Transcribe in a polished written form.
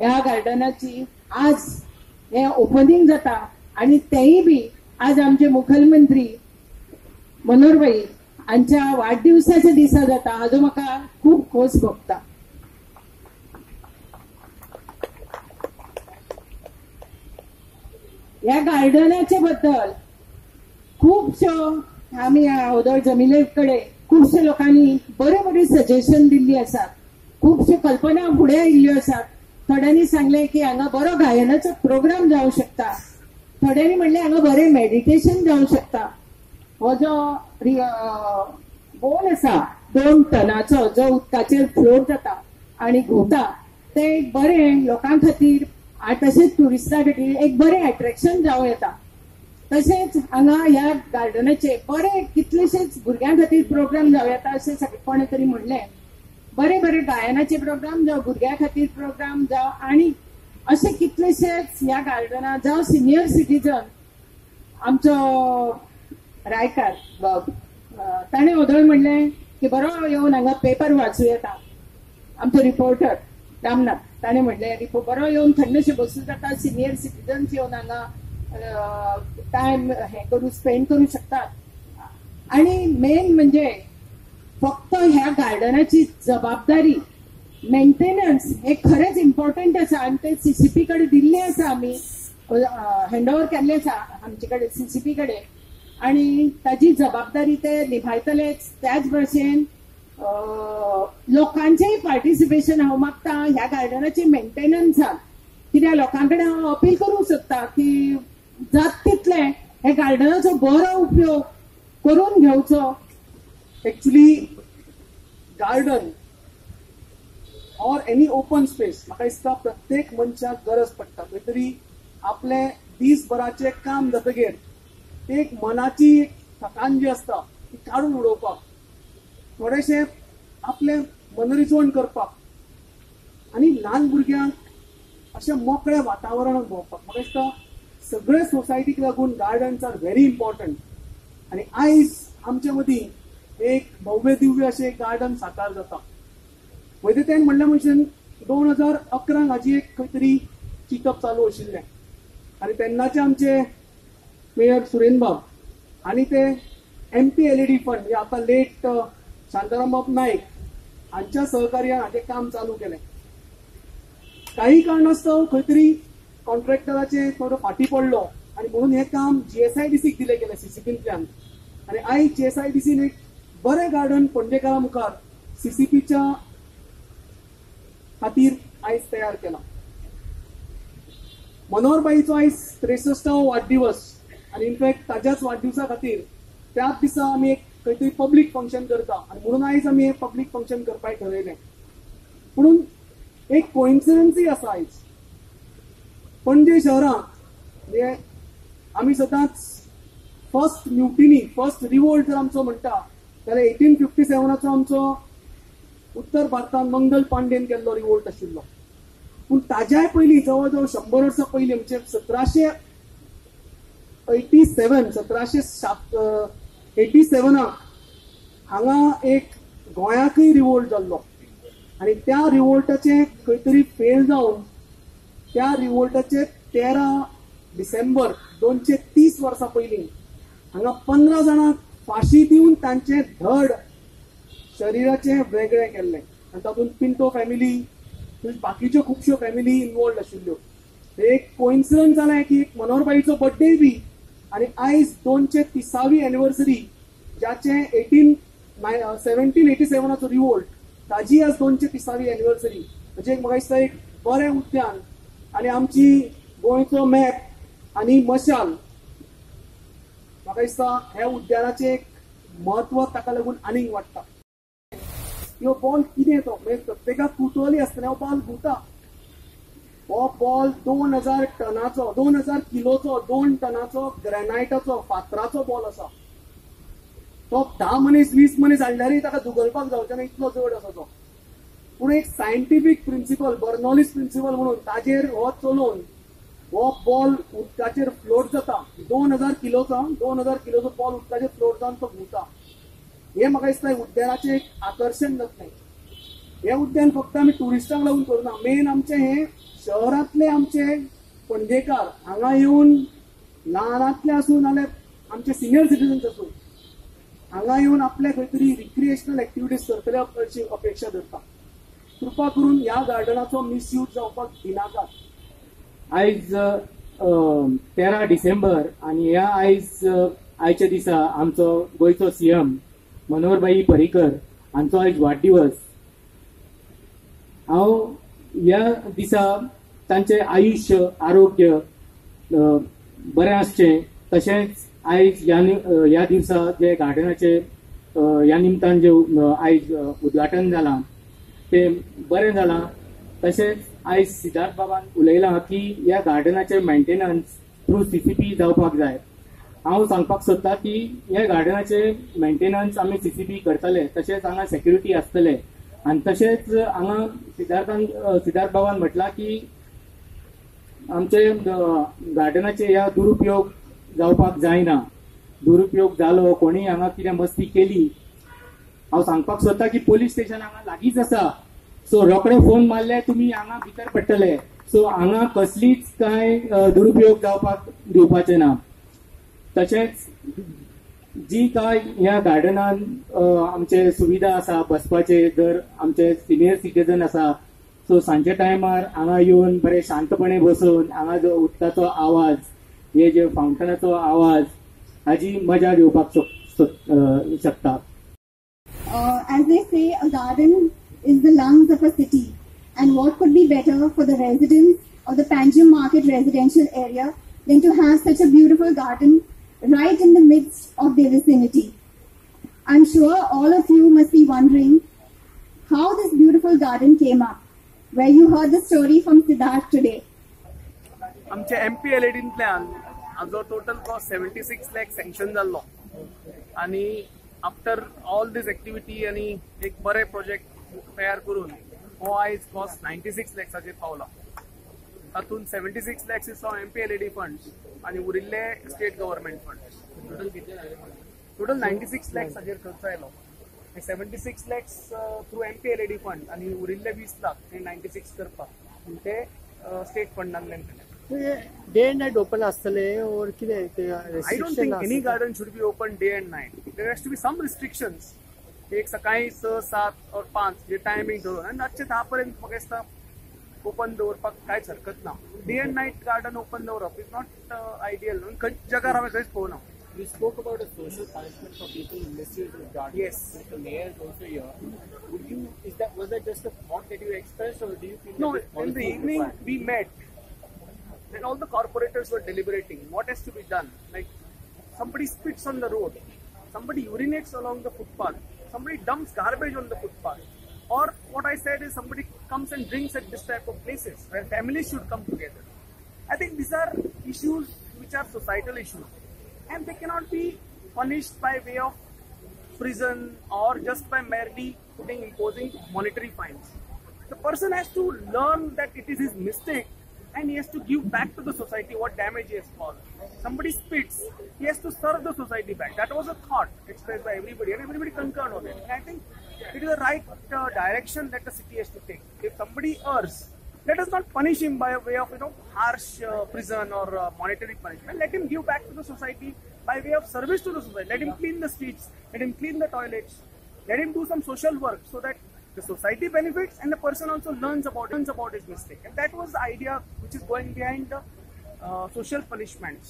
ह्या गार्डनाची आज हें ओपनिंग जाता आनी तेंय बी आज आमचे मुखेलमंत्री मनोहरभाई हांच्या वाडदिवसाच्या दिसा जाता, हाजो म्हाका खूब खोस भोगता. ह्या गार्डनाचे बद्दल खुबश्यो आमी ओदोळ जमिले कडेन खुबश्या लोकांनी बरे बरी सजेशन दिल्ली आसात, खुबश्यो कल्पना फुडें आयिल्ल्यो आसात. थोड्यांनी सांगलें की हांगा बरो गायनाचो प्रोग्राम जावं शकता, थोड्यांनी म्हणलें हांगा बरें मेडिटेशन जावं शकता. हो जो बोल आसा 2 टनाचो जो उदकाचेर फ्लोट जाता आनी घुंवता, तें एक बरें लोकां खातीर तशेंच ट्युरिस्टां खातीर एक बरें एट्रेक्शन जावं येता. तशेंच हांगा ह्या गार्डनाचे बरे कितलेशेच भुरग्यां खातीर प्रोग्राम जावं येता अशें सगळे कोणें तरी म्हणलें. बरे बरे गायनाचे प्रोग्राम जावं, भुरग्यां खातीर प्रोग्राम जावं, आनी अशे कितलेशेच ह्या गार्डनात जावं सिनियर सिटीजन आमचो रायकार बाब ताणें ओदोळ म्हणलें की बरो येवन हांगा पेपर वाचूं येता. आमचो रिपोर्टर रामनाथ ताणें म्हणलें बरो येवन थंडशें बसूं जाता, सिनियर सिटीजन्स येवन हांगा टायम हें करूं स्पेंड करूं शकतात. आनी मेन म्हणजे फक्त ह्या गार्डनाची जबाबदारी मेंटेनन्स हे खरेंच इम्पॉर्टंट आसा आनी ते सीसीपी कडेन दिल्लें आसा, आमी हँड ओवर केल्लें आसा आमचे कडेन सीसीपी कडेन, आनी ताजी जबाबदारी ते निभायतलेच. त्याच भशेन लोकांचेय पार्टिसिपेशन हांव मागता ह्या गार्डनाचे मेंटेनन्साक, कित्याक लोकां कडेन हांव अपील करूंक सोदता की जात तितलें हे गार्डनाचो बरो उपयोग करून घेवचो. Actually garden or any open space म्हाका दिसता प्रत्येक मनशाक गरज पडटा. खंय तरी आपलें दीसभराचें काम जातकीर एक मनाची एक थकान जी आसता ती काडून उडोवपाक, थोडेशें आपलें मनरिजवण करपाक आनी ल्हान भुरग्यांक अशें मोकळ्या वातावरणांत भोंवपाक म्हाका दिसता सगळे सोसायटीक लागून गार्डन्स are very important. आनी आयज आमचे मदीं एक भव्य दिव्य अशें गार्डन साकार जाता. वयता म्हणल्या भशेन 2011 हाजी एक खंय तरी चिंतप चालू आशिल्लें आनी तेन्नाचे आमचे मेयर सुरेनबाब आनी ते MPLAD fund म्हणजे आतां लेट शांतारामबाब नायक हांच्या सहकार्यान हाचें काम चालू केलें. काही कारणास्तव खंय तरी कॉन्ट्रॅक्टराचें थोडो फाटीं पडलो आनी म्हणून हें काम GSIDCक दिलें गेलें सीसीपींतल्यान. आनी आयज GSIDCन एक बरें गार्डन पणजेकारां मुखार सीसीपीच्या खातीर आयज तयार केला. मनोहरबाईचो आयज 63वो वाडदिवस आनी इनफॅक्ट ताज्याच वाडदिवसा खातीर त्याच दिसा आमी एक खंय तरी पब्लीक फंक्शन करता आनी म्हणून आयज आमी हें पब्लीक फंक्शन करपाक ठरयलें. पुणून एक कोइन्सिडन्सूय आसा, आयज पणजे शहरांत म्हणजे आमी सदांच फर्स्ट म्युटिनी, फर्स्ट रिवोल्ट जर आमचो म्हणटा जाल्यार 1857 आमचो उत्तर भारतांत मंगल पांडेन केल्लो रिवोल्ट आशिल्लो. पूण ताज्याय पयलीं जवळ जवळ 100 वर्सां पयलीं म्हणजे 1787 हांगा एक गोंयाकय रिवोल्ट जाल्लो आनी त्या रिवोल्टाचें खंय तरी फेल जावन त्या रिवोल्टाचे 13 डिसेंबर 230 वर्सां पयलीं हांगा 15 जाणांक फांशी दिवन तांचें धड शरिराचें वेगळें केल्लें आनी तातूंत पिंटो फॅमिली, बाकीच्यो खुबश्यो फॅमिली इनवॉल्ड आशिल्ल्यो. एक कोइन्सिडन्स जालें की एक मनोहरबाईचो बर्थडे बी आनी आयज 230वी एनिवर्सरी ज्याचें 1787 रिवोल्ट ताजी आज 230वी एनिवर्सरी. म्हणजे म्हाका दिसता एक बरें उद्यान आनी आमची गोंयचो मॅप आनी मशाल म्हाका दिसता ह्या उद्यानाचें एक म्हत्व ताका लागून आनीक वाडटा. ह्यो बॉल कितें तो म्हणजे प्रत्येकाक कुतूहली आसतलें, हो बॉल घुंवता. हो बॉल 2000 टनाचो, 2000 किलोचो, 2 टनाचो ग्रेनायटाचो फातराचो बॉल आसा. तो 10 मनीस 20 मनीस हाडल्यारय ताका दुगलपाक जावचें ना, इतलो जड आसा तो. पूण एक सायंटिफीक प्रिंसिपल, बर्नॉलीस प्रिंसिपल म्हणून ताजेर हो चलोवन हो बॉल उदकाचेर फ्लोट जाता. 2000 किलोचो, 2000 किलोचो बॉल उदकाचेर फ्लोट जावन तो घुंवता. हें म्हाका दिसता उद्यानाचें एक आकर्शण जातलें. हे उद्यान फक्त आमी टुरिस्टांक लागून करूना, मेन आमचे हे शहरांतले आमचे पणजेकार हांगा येवन ल्हानांतले आसूं नाल्यार आमचे सिनियर सिटीजन्स आसूं हांगा येवन आपले खंय तरी रिक्रिएशनल एक्टिविटीज करतले अशी अपेक्षा धरता. कृपा करून ह्या गार्डनाचो मिसयूज जावपाक दिनाकात. आयज 13 डिसेंबर आनी ह्या आयज आयच्या दिसा आमचो गोंयचो सीएम मनोहरभाई पर्रीकर हांचो आयज वाडदिवस. हांव ह्या दिसा तांचें आयुश्य आरोग्य बरें आसचें, तशेंच आयज ह्या दिवसा जे गार्डनाचे ह्या निमतान जे आयज उद्घाटन जालां तें बरें जालां. तशेंच आयज सिद्धार्थ बाबान उलयलां की ह्या गार्डनाचें मेंटेनन्स थ्रू CCP जावपाक जाय. हांव सांगपाक सोदता की ह्या गार्डनाचें मेंटेनन्स आमी CCP करतले, तशेंच हांगा सेक्युरिटी आसतले. आनी तशेंच हांगा सिद्धार्थ बाबान म्हटलां की आमचे गार्डनाचे ह्या दुरुपयोग जावपाक जायना. दुरुपयोग जालो, कोणी हांगा कितें मस्ती केली, हांव सांगपाक सोदता की पोलीस स्टेशन हांगा लागींच आसा. सो रोखडे फोन मारले तुमी हांगा भितर पडटले. सो हांगा कसलीच कांय दुरुपयोग जावपाक दिवपाचे ना. तशेंच जी काय ह्या गार्डनान आमचे सुविधा आसा बसपाचे, जर आमचे सिनियर सिटीजन आसा सो सांजच्या टायमार हांगा येवन बरे शांतपणे बसून हांगा जो उदकाचो आवाज, हे जे फावंटनाचो आवाज, हाजी मजा घेवपाक शकता. As they say, a garden is the lungs of a city, and what could be better for the residents of the Panjim Market residential area than to have such a beautiful garden right in the midst of their vicinity. I'm sure all of you must be wondering how this beautiful garden came up, where you heard the story from Siddharth today. आमचे MPLADंतल्यान हाजो total cost 76 lakh sanction जाल्लो आनी after all these activity आनी एक बरें project तयार करून हो आयज कॉस्ट 96 लॅक्साचेर पावला. तातूंत 76 lakhs is from MPLAD funds आनी उरिल्ले state government funds. Total 96 lakhs हाजेर खर्च आयलो. 76 लॅक्स थ्रू MPLAD fund आनी उरिल्ले 20 लाख ते 96 करपाक ते स्टेट फंडांतल्यान केले. डे एंड नायट ओपन आसतले और कितें? I don't think any garden should be open day and night. There has to be some restrictions. एक सकाळी 6, 7 और 5 जे टायमिंग धरून आनी रातचे 10 पर्यंत म्हाका दिसता ओपन दवरपाक कांयच हरकत ना. Day and night garden open दवरप is not ideal. खंय जगार हांवें खंयच पळोवना. We spoke about a social punishment for people who misuse this garden. Yes. The mayor is also here. Would you, was that just a thought that you expressed, or do you feel? No, in the evening we met and all the corporators were deliberating what has to be done. Like somebody spits on the road, somebody urinates along the footpath, somebody dumps garbage on the footpath. Or what I said is somebody comes and drinks at this type of places where families should come together. I think these are issues which are societal issues, and they cannot be punished by way of prison or just by merely imposing monetary fines. The person has to learn that it is his mistake and he has to give back to the society what damage he has caused. Somebody spits, he has to serve the society back. That was a thought expressed by everybody, and everybody concurred on it. And I think it is the right direction that the city has to take. If somebody errs, let us not punish him by a way of harsh prison or monetary punishment. Let him give back to the society by way of service to the society. Let him clean the streets, let him clean the toilets, let him do some social work so that the society benefits and the person also learns about his mistake. And that was the idea which is going behind the social punishments.